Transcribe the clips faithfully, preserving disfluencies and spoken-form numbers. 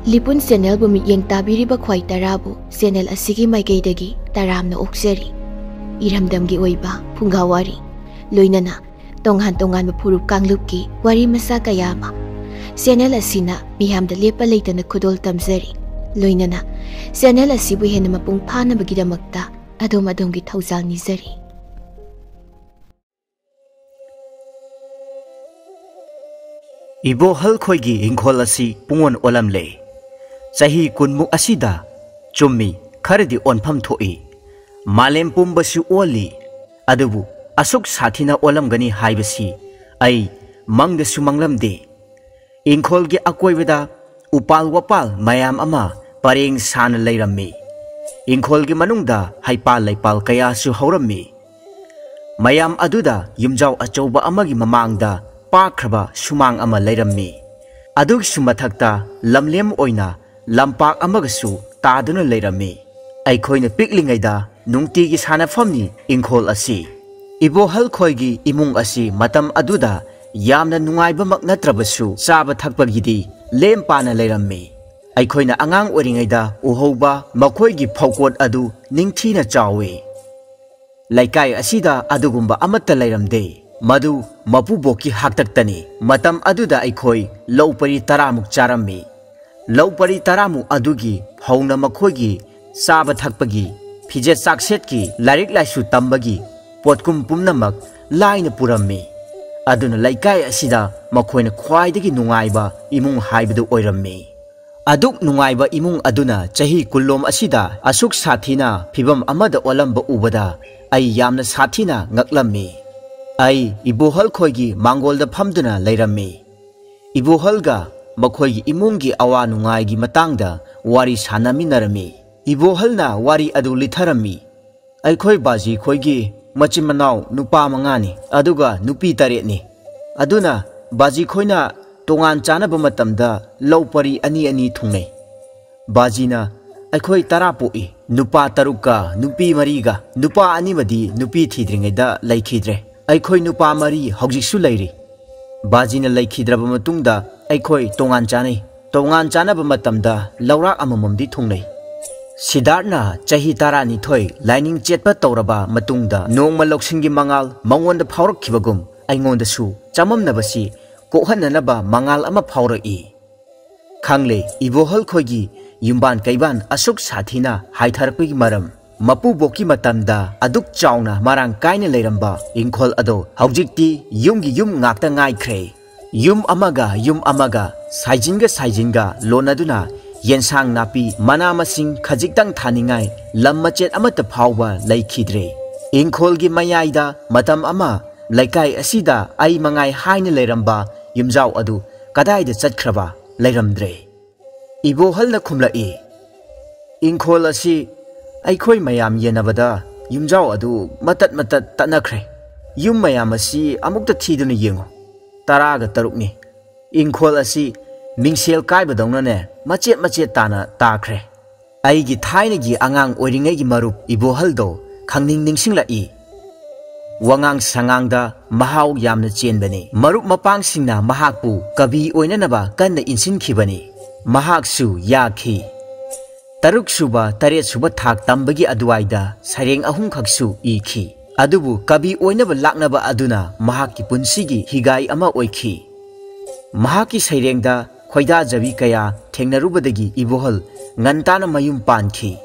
ꯂꯤꯄꯨꯟ ꯆꯦꯅꯦꯜꯕꯨ ꯃꯤꯠꯌꯦꯡ ꯇꯥꯕꯤꯔꯤꯕ ꯈ꯭ꯋꯥꯏ ꯇꯔꯥꯕꯨ ꯆꯦꯅꯦꯜ ꯑꯁꯤꯒꯤ ꯃꯥꯏꯀꯩꯗꯒꯤ ꯇꯔꯥꯝꯅ ꯑꯣꯛꯆꯔꯤ꯫ ꯏꯔꯝꯗꯝꯒꯤ ꯑꯣꯏꯕ ꯐꯨꯡꯒꯥ ꯋꯥꯔꯤ, ꯂꯣꯏꯅꯅ ꯇꯣꯉꯥꯟ ꯇꯣꯉꯥꯟꯕ ꯐꯨꯔꯨꯞ ꯀꯥꯡꯂꯨꯞꯀꯤ ꯋꯥꯔꯤ ꯃꯆꯥ ꯀꯌꯥ ꯑꯃ ꯆꯦꯅꯦꯜ ꯑꯁꯤꯅ ꯃꯤꯌꯥꯝꯗ ꯂꯦꯞꯄ ꯂꯩꯇꯅ ꯈꯨꯗꯣꯜ ꯇꯝꯖꯔꯤ꯫ ꯂꯣꯏꯅꯅ ꯆꯦꯅꯦꯜ ꯑꯁꯤꯕꯨ ꯍꯦꯟꯅ ꯃꯄꯨꯡ ꯐꯥꯅꯕꯒꯤꯗꯃꯛꯇ ꯑꯗꯣꯝ ꯑꯗꯣꯝꯒꯤ ꯊꯧꯖꯥꯜ ꯅꯤꯖꯔꯤ꯫ ꯏꯕꯣꯍꯜ ꯈꯣꯏꯒꯤ ꯏꯪꯈꯣꯜ ꯑꯁꯤ ꯄꯨꯡꯑꯣꯟ ꯑꯣꯜꯂꯝꯂꯦ꯫ ꯆꯍꯤ ꯀꯨꯟꯃꯨꯛ ꯑꯁꯤꯗ ꯆꯨꯝꯃꯤ, ꯈꯔꯗꯤ ꯑꯣꯟꯐꯝ ꯊꯣꯛꯏ꯫ ꯃꯥꯂꯦꯝ ꯄꯨꯝꯕꯁꯨ ꯑꯣꯜꯂꯤ꯫ ꯑꯗꯨꯕꯨ ꯑꯁꯨꯛ ꯁꯥꯊꯤꯅ ꯑꯣꯜꯂꯝꯒꯅꯤ ꯍꯥꯏꯕꯁꯤ ꯑꯩ ꯃꯪꯗꯁꯨ ꯃꯪꯂꯝꯗꯦ꯫ ꯏꯪꯈꯣꯜꯒꯤ ꯑꯀꯣꯏꯕꯗ ꯎꯄꯥꯜ ꯋꯥꯄꯥꯜ ꯃꯌꯥꯝ ꯑꯃ ꯄꯔꯦꯡ ꯁꯥꯅ ꯂꯩꯔꯝꯃꯤ꯫ ꯏꯪꯈꯣꯜꯒꯤ ꯃꯅꯨꯡꯗ ꯍꯩꯄꯥꯜ ꯂꯩꯄꯥꯜ ꯀꯌꯥꯁꯨ ꯍꯧꯔꯝꯃꯤ꯫ ꯃꯌꯥꯝ ꯑꯗꯨꯗ ꯌꯨꯝꯖꯥꯎ ꯑꯆꯧꯕ ꯑꯃꯒꯤ ꯃꯃꯥꯡꯗ ꯄꯥꯛꯈ꯭ꯔꯕ ꯁꯨꯃꯥꯡ ꯑꯃ ꯂꯩꯔꯝꯃꯤ꯫ ꯑꯗꯨꯒꯤꯁꯨ ꯃꯊꯛꯇ ꯂꯝꯂꯦꯝ ꯑꯣꯏꯅ ꯂꯝꯄꯥꯛ ꯑꯃꯒꯁꯨ ꯇꯥꯗꯨꯅ ꯂꯩꯔꯝꯃꯤ꯫ ꯑꯩꯈꯣꯏꯅ ꯄꯤꯛꯂꯤꯉꯩꯗ ꯅꯨꯡꯇꯤꯒꯤ ꯁꯥꯟꯅꯐꯝꯅꯤ ꯏꯪꯈꯣꯜ ꯑꯁꯤ꯫ ꯏꯕꯣꯍꯜ ꯈꯣꯏꯒꯤ ꯏꯃꯨꯡ ꯑꯁꯤ ꯃꯇꯝ ꯑꯗꯨꯗ ꯌꯥꯝꯅ ꯅꯨꯡꯉꯥꯏꯕꯃꯛ ꯅꯠꯇ꯭ꯔꯕꯁꯨ, ꯆꯥꯕ ꯊꯛꯄꯒꯤꯗꯤ ꯂꯦꯝ ꯄꯥꯅ ꯂꯩꯔꯝꯃꯤ꯫ ꯑꯩꯈꯣꯏꯅ ꯑꯉꯥꯡ ꯑꯣꯏꯔꯤꯉꯩꯗ ꯎꯍꯧꯕ ꯃꯈꯣꯏꯒꯤ ꯐꯧꯀꯣꯠ ꯑꯗꯨ ꯅꯤꯡꯊꯤꯅ ꯆꯥꯎꯏ꯫ ꯂꯩꯀꯥꯏ ꯑꯁꯤꯗ ꯑꯗꯨꯒꯨꯝꯕ ꯑꯃꯠꯇ ꯂꯩꯔꯝꯗꯦ꯫ ꯃꯗꯨ ꯃꯄꯨꯕꯣꯛꯀꯤ ꯍꯥꯛꯇꯛꯇꯅꯤ꯫ ꯃꯇꯝ ꯑꯗꯨꯗ ꯑꯩꯈꯣꯏ ꯂꯧ ꯄꯔꯤ ꯇꯔꯥꯃꯨꯛ ꯆꯥꯔꯝꯃꯤ꯫ ꯂꯧ ꯄꯔꯤ ꯇꯔꯥꯃꯨꯛ ꯑꯗꯨꯒꯤ ꯐꯧꯅ ꯃꯈꯣꯏꯒꯤ ꯆꯥꯕ ꯊꯛꯄꯒꯤ, ꯐꯤꯖꯦꯠ ꯆꯥꯛꯁꯦꯠꯀꯤ, ꯂꯥꯏꯔꯤꯛ ꯂꯥꯏꯁꯨ ꯇꯝꯕꯒꯤ ꯄꯣꯠꯀꯨꯝ ꯄꯨꯝꯅꯃꯛ ꯂꯥꯏꯅ ꯄꯨꯔꯝꯃꯤ꯫ ꯑꯗꯨꯅ ꯂꯩꯀꯥꯏ ꯑꯁꯤꯗ ꯃꯈꯣꯏꯅ ꯈ꯭ꯋꯥꯏꯗꯒꯤ ꯅꯨꯡꯉꯥꯏꯕ ꯏꯃꯨꯡ ꯍꯥꯏꯕꯗꯨ ꯑꯣꯏꯔꯝꯃꯤ꯫ ꯑꯗꯨꯛ ꯅꯨꯡꯉꯥꯏꯕ ꯏꯃꯨꯡ ꯑꯗꯨꯅ ꯆꯍꯤ ꯀꯨꯟꯂꯣꯝ ꯑꯁꯤꯗ ꯑꯁꯨꯛ ꯁꯥꯊꯤꯅ ꯐꯤꯚꯝ ꯑꯃꯗ ꯑꯣꯜꯂꯝꯕ ꯎꯕꯗ ꯑꯩ ꯌꯥꯝꯅ ꯁꯥꯊꯤꯅ ꯉꯛꯂꯝꯃꯤ꯫ ꯑꯩ ꯏꯕꯣꯍꯜ ꯈꯣꯏꯒꯤ ꯃꯥꯡꯒꯣꯜꯗ ꯐꯝꯗꯨꯅ ꯂꯩꯔꯝꯃꯤ꯫ ꯏꯕꯣꯍꯜꯒ ꯃꯈꯣꯏꯒꯤ ꯏꯃꯨꯡꯒꯤ ꯑꯋꯥ ꯅꯨꯡꯉꯥꯏꯒꯤ ꯃꯇꯥꯡꯗ ꯋꯥꯔꯤ ꯁꯥꯟꯅꯃꯤꯟꯅꯔꯝꯃꯤ꯫ ꯏꯕꯣꯍꯜꯅ ꯋꯥꯔꯤ ꯑꯗꯨ ꯂꯤꯊꯔꯝꯃꯤ꯫ ꯑꯩꯈꯣꯏ ꯕꯥꯖꯤ ꯈꯣꯏꯒꯤ ꯃꯆꯤꯟ ꯃꯅꯥꯎ ꯅꯨꯄꯥ ꯃꯉꯥꯅꯤ, ꯑꯗꯨꯒ ꯅꯨꯄꯤ ꯇꯔꯦꯠꯅꯤ꯫ ꯑꯗꯨꯅ ꯕꯥꯖꯤ ꯈꯣꯏꯅ ꯇꯣꯉꯥꯟ ꯆꯥꯅꯕ ꯃꯇꯝꯗ ꯂꯧ ꯄꯔꯤ ꯑꯅꯤ ꯑꯅꯤ ꯊꯨꯡꯅꯩ꯫ ꯕꯥꯖꯤꯅ ꯑꯩꯈꯣꯏ ꯇꯔꯥ ꯄꯣꯛꯏ, ꯅꯨꯄꯥ ꯇꯔꯨꯛꯀ ꯅꯨꯄꯤ ꯃꯔꯤꯒ꯫ ꯅꯨꯄꯥ ꯑꯅꯤꯃꯗꯤ ꯅꯨꯄꯤ ꯊꯤꯗ꯭ꯔꯤꯉꯩꯗ ꯂꯩꯈꯤꯗ꯭ꯔꯦ꯫ ꯑꯩꯈꯣꯏ ꯅꯨꯄꯥ ꯃꯔꯤ ꯍꯧꯖꯤꯛꯁꯨ ꯂꯩꯔꯤ꯫ ꯕꯥꯖꯤꯅ ꯂꯩꯈꯤꯗ꯭ꯔꯕ ꯃꯇꯨꯡꯗ ꯑꯩꯈꯣꯏ ꯇꯣꯉꯥꯟ ꯆꯥꯅꯩ꯫ ꯇꯣꯉꯥꯟ ꯆꯥꯅꯕ ꯃꯇꯝꯗ ꯂꯧꯔꯥꯛ ꯑꯃꯃꯝꯗꯤ ꯊꯨꯡꯅꯩ꯫ ꯁꯤꯗꯥꯔꯠꯅ ꯆꯍꯤ ꯇꯔꯥꯅꯤꯊꯣꯏ ꯂꯥꯏꯅꯤꯡ ꯆꯦꯠꯄ ꯇꯧꯔꯕ ꯃꯇꯨꯡꯗ ꯅꯣꯡꯃ ꯂꯧꯁꯤꯡꯒꯤ ꯃꯉꯥꯜ ꯃꯉꯣꯟꯗ ꯐꯥꯎꯔꯛꯈꯤꯕꯒꯨꯝ ꯑꯩꯉꯣꯟꯗꯁꯨ ꯆꯃꯝꯅꯕꯁꯤ ꯀꯣꯛꯍꯟꯅꯅꯕ ꯃꯉꯥꯜ ꯑꯃ ꯐꯥꯎꯔꯛꯏ꯫ ꯈꯪꯂꯦ, ꯏꯕꯣꯍꯜ ꯈꯣꯏꯒꯤ ꯌꯨꯝꯕꯥꯟ ꯀꯩꯕꯥꯟ ꯑꯁꯨꯛ ꯁꯥꯊꯤꯅ ꯍꯥꯏꯊꯔꯛꯄꯒꯤ ꯃꯔꯝ꯫ ꯃꯄꯨꯕꯣꯛꯀꯤ ꯃꯇꯝꯗ ꯑꯗꯨꯛ ꯆꯥꯎꯅ ꯃꯔꯥꯡ ꯀꯥꯏꯅ ꯂꯩꯔꯝꯕ ꯏꯪꯈꯣꯜ ꯑꯗꯣ ꯍꯧꯖꯤꯛꯇꯤ ꯌꯨꯝꯒꯤ ꯌꯨꯝ ꯉꯥꯛꯇ ꯉꯥꯏꯈ꯭ꯔꯦ꯫ ꯌꯨꯝ ꯑꯃꯒ ꯌꯨꯝ ꯑꯃꯒ, ꯁꯥꯏꯖꯤꯟꯒ ꯁꯥꯏꯖꯤꯟꯒ ꯂꯣꯟꯅꯗꯨꯅ ꯌꯦꯟꯁꯥꯡ ꯅꯥꯄꯤ, ꯃꯅꯥ ꯃꯁꯤꯡ ꯈꯖꯤꯛꯇꯪ ꯊꯥꯅꯤꯡꯉꯥꯏ ꯂꯝ ꯃꯆꯦꯠ ꯑꯃꯠꯇ ꯐꯥꯎꯕ ꯂꯩꯈꯤꯗ꯭ꯔꯦ꯫ ꯏꯪꯈꯣꯜꯒꯤ ꯃꯌꯥꯏꯗ ꯃꯇꯝ ꯑꯃ ꯂꯩꯀꯥꯏ ꯑꯁꯤꯗ ꯑꯩ ꯃꯉꯥꯏ ꯍꯥꯏꯅ ꯂꯩꯔꯝꯕ ꯌꯨꯝꯖꯥꯎ ꯑꯗꯨ ꯀꯗꯥꯏꯗ ꯆꯠꯈ꯭ꯔꯕ? ꯂꯩꯔꯝꯗ꯭ꯔꯦ꯫ ꯏꯕꯣꯍꯜꯅ ꯈꯨꯝꯂꯛꯏ, "ꯏꯪꯈꯣꯜ ꯑꯁꯤ ꯑꯩꯈꯣꯏ ꯃꯌꯥꯝ ꯌꯦꯟꯅꯕꯗ ꯌꯨꯝꯖꯥꯎ ꯑꯗꯨ ꯃꯇꯠ ꯃꯇꯠ ꯇꯠꯅꯈ꯭ꯔꯦ꯫ ꯌꯨꯝ ꯃꯌꯥꯝ ꯑꯁꯤ ꯑꯃꯨꯛꯇ ꯊꯤꯗꯨꯅ ꯌꯦꯡꯉꯨ꯫ ꯇꯔꯥꯒ ꯇꯔꯨꯛꯅꯤ꯫ ꯏꯪꯈꯣꯜ ꯑꯁꯤ ꯃꯤꯡꯁꯦꯜ ꯀꯥꯏꯕꯗꯧꯅꯅꯦ ꯃꯆꯦꯠ ꯃꯆꯦꯠ ꯇꯥꯅ ꯇꯥꯈ꯭ꯔꯦ꯫" ꯑꯩꯒꯤ ꯊꯥꯏꯅꯒꯤ ꯑꯉꯥꯡ ꯑꯣꯏꯔꯤꯉꯩꯒꯤ ꯃꯔꯨꯞ ꯏꯕꯣꯍꯜꯗꯣ ꯈꯪꯅꯤꯡ ꯅꯤꯡꯁꯤꯡꯂꯛꯏ꯫ ꯋꯥꯉꯥꯡ ꯁꯉꯥꯡꯗ ꯃꯍꯥꯎ ꯌꯥꯝꯅ ꯆꯦꯟꯕꯅꯤ꯫ ꯃꯔꯨꯞ ꯃꯄꯥꯡꯁꯤꯡꯅ ꯃꯍꯥꯛꯄꯨ ꯀꯕꯤ ꯑꯣꯏꯅꯅꯕ ꯀꯟꯅ ꯏꯟꯁꯤꯟꯈꯤꯕꯅꯤ꯫ ꯃꯍꯥꯛꯁꯨ ꯌꯥꯈꯤ꯫ ꯇꯔꯨꯛ ꯁꯨꯕ, ꯇꯔꯦꯠ ꯁꯨꯕ ꯊꯥꯛ ꯇꯝꯕꯒꯤ ꯑꯗꯨꯋꯥꯏꯗ ꯁꯩꯔꯦꯡ ꯑꯍꯨꯝꯈꯛꯁꯨ ꯏꯈꯤ꯫ ꯑꯗꯨꯕꯨ ꯀꯕꯤ ꯑꯣꯏꯅꯕ ꯂꯥꯛꯅꯕ ꯑꯗꯨꯅ ꯃꯍꯥꯛꯀꯤ ꯄꯨꯟꯁꯤꯒꯤ ꯍꯤꯒꯥꯏ ꯑꯃ ꯑꯣꯏꯈꯤ꯫ ꯃꯍꯥꯛꯀꯤ ꯁꯩꯔꯦꯡꯗ ꯈꯣꯏꯗꯥꯖꯕꯤ ꯀꯌꯥ ꯊꯦꯡꯅꯔꯨꯕꯗꯒꯤ ꯏꯕꯣꯍꯜ ꯉꯟꯇꯥꯅ ꯃꯌꯨꯝ ꯄꯥꯟꯈꯤ꯫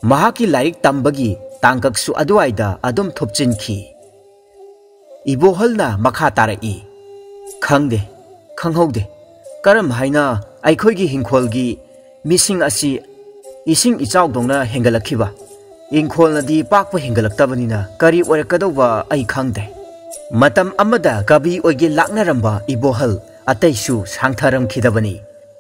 ꯃꯍꯥꯛꯀꯤ ꯂꯥꯏꯔꯤꯛ ꯇꯝꯕꯒꯤ ꯇꯥꯡꯀꯛꯁꯨ ꯑꯗꯨꯋꯥꯏꯗ ꯑꯗꯨꯝ ꯊꯨꯞꯆꯤꯟꯈꯤ꯫ ꯏꯕꯣꯍꯜꯅ ꯃꯈꯥ ꯇꯥꯔꯛꯏ, "ꯈꯪꯗꯦ, ꯈꯪꯍꯧꯗꯦ꯫ ꯀꯔꯝ ꯍꯥꯏꯅ ꯑꯩꯈꯣꯏꯒꯤ ꯍꯤꯡꯈꯣꯜꯒꯤ ꯃꯤꯁꯤꯡ ꯑꯁꯤ ꯏꯁꯤꯡ ꯏꯆꯥꯎꯗꯧꯅ ꯍꯦꯟꯒꯠꯂꯛꯈꯤꯕ? ꯏꯪꯈꯣꯜꯅꯗꯤ ꯄꯥꯛꯄ ꯍꯦꯟꯒꯠꯂꯛꯇꯕꯅꯤꯅ ꯀꯔꯤ ꯑꯣꯏꯔꯛꯀꯗꯧꯕ ꯑꯩ ꯈꯪꯗꯦ꯫" ꯃꯇꯝ ꯑꯃꯗ ꯀꯕꯤ ꯑꯣꯏꯒꯦ ꯂꯥꯛꯅꯔꯝꯕ ꯏꯕꯣꯍꯜ ꯑꯇꯩꯁꯨ ꯁꯥꯡꯊꯔꯝꯈꯤꯗꯕꯅꯤ꯫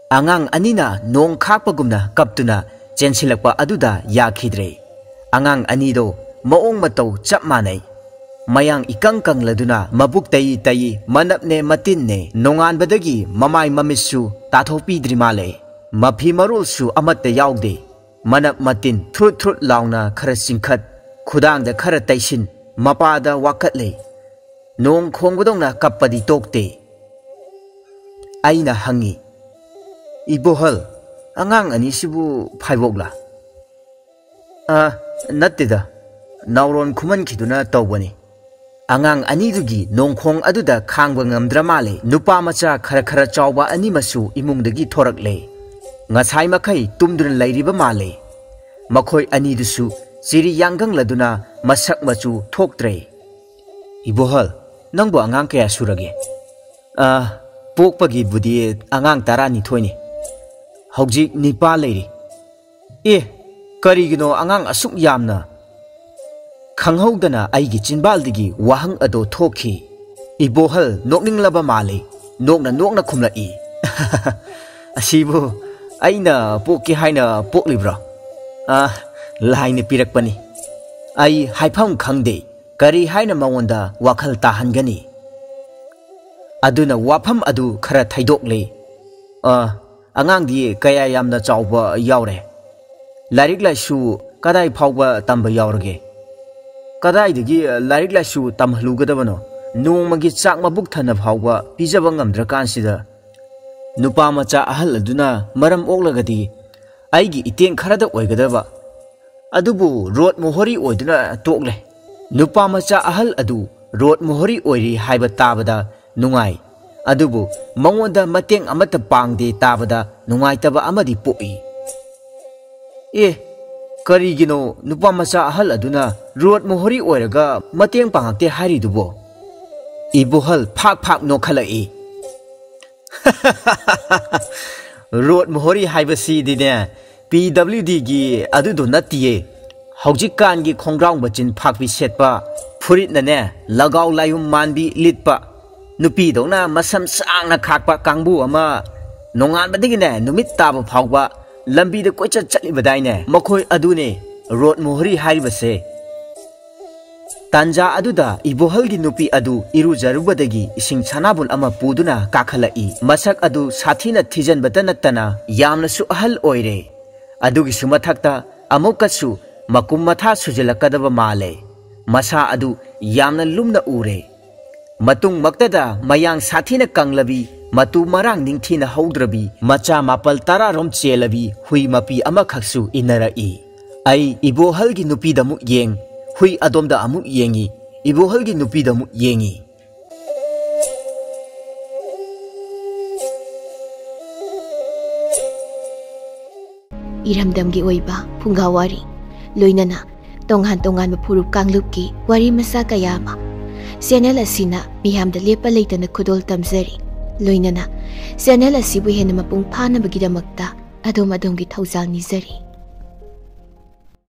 ꯑꯉꯥꯡ ꯑꯅꯤꯅ ꯅꯣꯡ ꯈꯥꯛꯄꯒꯨꯝꯅ ꯀꯞꯇꯨꯅ ꯆꯦꯟꯁꯤꯜꯂꯛꯄ ꯑꯗꯨꯗ ꯌꯥꯈꯤꯗ꯭ꯔꯦ꯫ ꯑꯉꯥꯡ ꯑꯅꯤꯗꯣ ꯃꯑꯣꯡ ꯃꯇꯧ ꯆꯞ ꯃꯥꯟꯅꯩ꯫ ꯃꯌꯥꯡ ꯏꯀꯪ ꯀꯪꯂꯗꯨꯅ ꯃꯕꯨꯛ ꯇꯩ ꯇꯩ, ꯃꯅꯞꯅꯦ ꯃꯇꯤꯟꯅꯦ, ꯅꯣꯡꯉꯥꯟꯕꯗꯒꯤ ꯃꯃꯥꯏ ꯃꯃꯤꯠꯁꯨ ꯇꯥꯊꯣꯛꯄꯤꯗ꯭ꯔꯤ ꯃꯥꯜꯂꯦ꯫ ꯃꯐꯤ ꯃꯔꯣꯜꯁꯨ ꯑꯃꯠꯇ ꯌꯥꯎꯗꯦ꯫ ꯃꯅꯞ ꯃꯇꯤꯟ ꯊ꯭ꯔꯨꯠ ꯊ꯭ꯔꯨꯠ ꯂꯥꯎꯅ ꯈꯔ ꯆꯤꯡꯈꯠ, ꯈꯨꯗꯥꯡꯗ ꯈꯔ ꯇꯩꯁꯤꯟ, ꯃꯄꯥꯗ ꯋꯥꯀꯠꯂꯦ꯫ ꯅꯣꯡ ꯈꯣꯡꯕꯗꯧꯅ ꯀꯞꯄꯗꯤ ꯇꯣꯛꯇꯦ꯫ ꯑꯩꯅ ꯍꯪꯉꯤ, ꯏꯕꯣꯍꯜ, ꯑꯉꯥꯡ ꯑꯅꯤꯁꯤꯕꯨ ꯐꯥꯏꯕꯣꯛꯂꯥ? ꯑ, ꯅꯠꯇꯦꯗ, ꯅꯥꯎꯔꯣꯟ ꯈꯨꯃꯟꯈꯤꯗꯨꯅ ꯇꯧꯕꯅꯤ꯫ ꯑꯉꯥꯡ ꯑꯅꯤꯗꯨꯒꯤ ꯅꯣꯡꯈꯣꯡ ꯑꯗꯨꯗ ꯈꯥꯡꯕ ꯉꯝꯗ꯭ꯔ ꯃꯥꯜꯂꯦ, ꯅꯨꯄꯥ ꯃꯆꯥ ꯈꯔ ꯈꯔ ꯆꯥꯎꯕ ꯑꯅꯤꯃꯁꯨ ꯏꯃꯨꯡꯗꯒꯤ ꯊꯣꯔꯛꯂꯦ꯫ ꯉꯁꯥꯏ ꯃꯈꯩ ꯇꯨꯝꯗꯨꯅ ꯂꯩꯔꯤꯕ ꯃꯥꯜꯂꯦ꯫ ꯃꯈꯣꯏ ꯑꯅꯤꯗꯨꯁꯨ ꯆꯤꯔꯤ ꯌꯥꯡꯒꯪꯂꯗꯨꯅ ꯃꯁꯛ ꯃꯆꯨ ꯊꯣꯛꯇ꯭ꯔꯦ꯫ ꯏꯕꯣꯍꯜ, ꯅꯪꯕꯨ ꯑꯉꯥꯡ ꯀꯌꯥ ꯁꯨꯔꯒꯦ? ꯑ, ꯄꯣꯛꯄꯒꯤꯕꯨꯗꯤ ꯑꯉꯥꯡ ꯇꯔꯥꯅꯤꯊꯣꯏꯅꯤ꯫ ꯍꯧꯖꯤꯛ ꯅꯤꯄꯥ ꯂꯩꯔꯤ꯫ ꯑꯦ, ꯀꯔꯤꯒꯤꯅꯣ ꯑꯉꯥꯡ ꯑꯁꯨꯛ ꯌꯥꯝꯅ? ꯈꯪꯍꯧꯗꯅ ꯑꯩꯒꯤ ꯆꯤꯟꯕꯥꯜꯗꯒꯤ ꯋꯥꯍꯪ ꯑꯗꯨ ꯊꯣꯛꯈꯤ꯫ ꯏꯕꯣꯍꯜ ꯅꯣꯛꯅꯤꯡꯂꯕ ꯃꯥꯜꯂꯤ꯫ ꯅꯣꯛꯅ ꯅꯣꯛꯅ ꯈꯨꯝꯂꯛꯏ꯫ "ꯑꯁꯤꯕꯨ ꯑꯩꯅ ꯄꯣꯛꯀꯦ ꯍꯥꯏꯅ ꯄꯣꯛꯂꯤꯕ꯭ꯔꯣ? ꯑ, ꯂꯥꯏꯅ ꯄꯤꯔꯛꯄꯅꯤ꯫ ꯑꯩ ꯍꯥꯏꯐꯝ ꯈꯪꯗꯦ꯫ ꯀꯔꯤ ꯍꯥꯏꯅ ꯃꯉꯣꯟꯗ ꯋꯥꯈꯜ ꯇꯥꯍꯟꯒꯅꯤ?" ꯑꯗꯨꯅ ꯋꯥꯐꯝ ꯑꯗꯨ ꯈꯔ ꯊꯩꯗꯣꯛꯂꯦ꯫ "ꯑ, ꯑꯉꯥꯡꯗꯤ ꯀꯌꯥ ꯌꯥꯝꯅ ꯆꯥꯎꯕ ꯌꯥꯎꯔꯦ? ꯂꯥꯏꯔꯤꯛ ꯂꯥꯏꯁꯨ ꯀꯗꯥꯏ ꯐꯥꯎꯕ ꯇꯝꯕ ꯌꯥꯎꯔꯒꯦ?" "ꯀꯗꯥꯏꯗꯒꯤ ꯂꯥꯏꯔꯤꯛ ꯂꯥꯏꯁꯨ ꯇꯝꯍꯜꯂꯨꯒꯗꯕꯅꯣ? ꯅꯣꯡꯃꯒꯤ ꯆꯥꯛ ꯃꯕꯨꯛ ꯊꯟꯅ ꯐꯥꯎꯕ ꯄꯤꯖꯕ ꯉꯝꯗ꯭ꯔꯀꯥꯟꯁꯤꯗ꯫ ꯅꯨꯄꯥ ꯃꯆꯥ ꯑꯍꯜ ꯑꯗꯨꯅ ꯃꯔꯝ ꯑꯣꯛꯂꯒꯗꯤ ꯑꯩꯒꯤ ꯏꯇꯦꯡ ꯈꯔꯗ ꯑꯣꯏꯒꯗꯕ꯫ ꯑꯗꯨꯕꯨ ꯔꯣꯠ ꯃꯣꯍꯣꯔꯤ ꯑꯣꯏꯗꯨꯅ ꯇꯣꯛꯂꯦ꯫ ꯅꯨꯄꯥ ꯃꯆꯥ ꯑꯍꯜ ꯑꯗꯨ ꯔꯣꯠ ꯃꯣꯍꯣꯔꯤ ꯑꯣꯏꯔꯤ ꯍꯥꯏꯕ ꯇꯥꯕꯗ ꯅꯨꯡꯉꯥꯏ, ꯑꯗꯨꯕꯨ ꯃꯉꯣꯟꯗ ꯃꯇꯦꯡ ꯑꯃꯠꯇ ꯄꯥꯡꯗꯦ ꯇꯥꯕꯗ ꯅꯨꯡꯉꯥꯏꯇꯕ ꯑꯃꯗꯤ ꯄꯣꯛꯏ꯫ ꯑꯦ, ꯀꯔꯤꯒꯤꯅꯣ ꯅꯨꯄꯥ ꯃꯆꯥ ꯑꯍꯜ ꯑꯗꯨꯅ ꯔꯣꯠ ꯃꯣꯍꯣꯔꯤ ꯑꯣꯏꯔꯒ ꯃꯇꯦꯡ ꯄꯥꯡꯉꯛꯇꯦ ꯍꯥꯏꯔꯤꯗꯨꯕꯣ?" ꯏꯕꯣꯍꯜ ꯐꯥꯛ ꯐꯥꯛ ꯅꯣꯛꯈꯠꯂꯛꯏ꯫ "ꯔꯣꯠ ꯃꯣꯍꯣꯔꯤ ꯍꯥꯏꯕꯁꯤꯗꯤꯅꯦ, ꯄꯤ ꯗꯕ꯭ꯂꯤꯎ ꯗꯤꯒꯤ ꯑꯗꯨꯗꯣ ꯅꯠꯇꯤꯌꯦ꯫ ꯍꯧꯖꯤꯛꯀꯥꯟꯒꯤ ꯈꯣꯡꯒ꯭ꯔꯥꯎ ꯃꯆꯤꯟ ꯐꯥꯛꯄꯤ ꯁꯦꯠꯄ, ꯐꯨꯔꯤꯠꯅꯅꯦ ꯂꯒꯥꯎ ꯂꯥꯏꯌꯨꯝ ꯃꯥꯟꯕꯤ ꯂꯤꯠꯄ, ꯅꯨꯄꯤꯗꯧꯅ ꯃꯁꯝ ꯁꯥꯡꯅ ꯈꯥꯛꯄ ꯀꯥꯡꯕꯨ ꯑꯃ ꯅꯣꯡꯉꯥꯟꯕꯗꯒꯤꯅꯦ ꯅꯨꯃꯤꯠ ꯇꯥꯕ ꯐꯥꯎꯕ ꯂꯝꯕꯤꯗ ꯀꯣꯏꯆꯠ ꯆꯠꯂꯤꯕꯗꯥꯏꯅꯦ꯫ ꯃꯈꯣꯏ ꯑꯗꯨꯅꯦ ꯔꯣꯠ ꯃꯣꯍꯣꯔꯤ ꯍꯥꯏꯔꯤꯕꯁꯦ꯫" ꯇꯥꯟꯖꯥ ꯑꯗꯨꯗ ꯏꯕꯣꯍꯜꯒꯤ ꯅꯨꯄꯤ ꯑꯗꯨ ꯏꯔꯨꯖꯔꯨꯕꯗꯒꯤ ꯏꯁꯤꯡ ꯁꯅꯥꯕꯨꯟ ꯑꯃ ꯄꯨꯗꯨꯅ ꯀꯥꯈꯠꯂꯛꯏ꯫ ꯃꯁꯛ ꯑꯗꯨ ꯁꯥꯊꯤꯅ ꯊꯤꯖꯟꯕꯇ ꯅꯠꯇꯅ ꯌꯥꯝꯅꯁꯨ ꯑꯍꯜ ꯑꯣꯏꯔꯦ꯫ ꯑꯗꯨꯒꯤꯁꯨ ꯃꯊꯛꯇ ꯑꯃꯨꯛꯀꯁꯨ ꯃꯀꯨꯝ ꯃꯊꯥ ꯁꯨꯖꯤꯜꯂꯛꯀꯗꯕ ꯃꯥꯜꯂꯦ꯫ ꯃꯁꯥ ꯑꯗꯨ ꯌꯥꯝꯅ ꯂꯨꯝꯅ ꯎꯔꯦ꯫ ꯃꯇꯨꯡꯃꯛꯇꯗ ꯃꯌꯥꯡ ꯁꯥꯊꯤꯅ ꯀꯪꯂꯕꯤ ꯃꯇꯨ ꯃꯔꯥꯡ ꯅꯤꯡꯊꯤꯅ ꯍꯧꯗ꯭ꯔꯕꯤ, ꯃꯆꯥ ꯃꯥꯄꯜ ꯇꯔꯥꯔꯣꯝ ꯆꯦꯜꯂꯕꯤ ꯍꯨꯏ ꯃꯄꯤ ꯑꯃꯈꯛꯁꯨ ꯏꯟꯅꯔꯛꯏ꯫ ꯑꯩ ꯏꯕꯣꯍꯜꯒꯤ ꯅꯨꯄꯤꯗ ꯑꯃꯨꯛ ꯌꯦꯡ, ꯍꯨꯏ ꯑꯗꯣꯝꯗ ꯑꯃꯨꯛ ꯌꯦꯡꯉꯤ, ꯏꯕꯣꯍꯜꯒꯤ ꯅꯨꯄꯤꯗ ꯑꯃꯨꯛ ꯌꯦꯡꯉꯤ꯫ ꯏꯔꯝꯗꯝꯒꯤ ꯑꯣꯏꯕ ꯐꯨꯡꯒꯥ ꯋꯥꯔꯤ, ꯂꯣꯏꯅꯅ ꯇꯣꯉꯥꯟ ꯇꯣꯉꯥꯟꯕ ꯐꯨꯔꯨꯞ ꯀꯥꯡꯂꯨꯞꯀꯤ ꯋꯥꯔꯤ ꯃꯆꯥ ꯀꯌꯥ ꯑꯃ ꯆꯦꯅꯦꯜ ꯑꯁꯤꯅ ꯃꯤꯌꯥꯝꯗ ꯂꯦꯞꯄ ꯂꯩꯇꯅ ꯈꯨꯗꯣꯜ ꯇꯝꯖꯔꯤ꯫ ꯂꯣꯏꯅꯅ ꯆꯦꯅꯦꯜ ꯑꯁꯤꯕꯨ ꯍꯦꯟꯅ ꯃꯄꯨꯡ ꯐꯥꯅꯕꯒꯤꯗꯃꯛꯇ ꯑꯗꯣꯝ ꯑꯗꯣꯝꯒꯤ ꯊꯧꯖꯥꯜ ꯅꯤꯖꯔꯤ꯫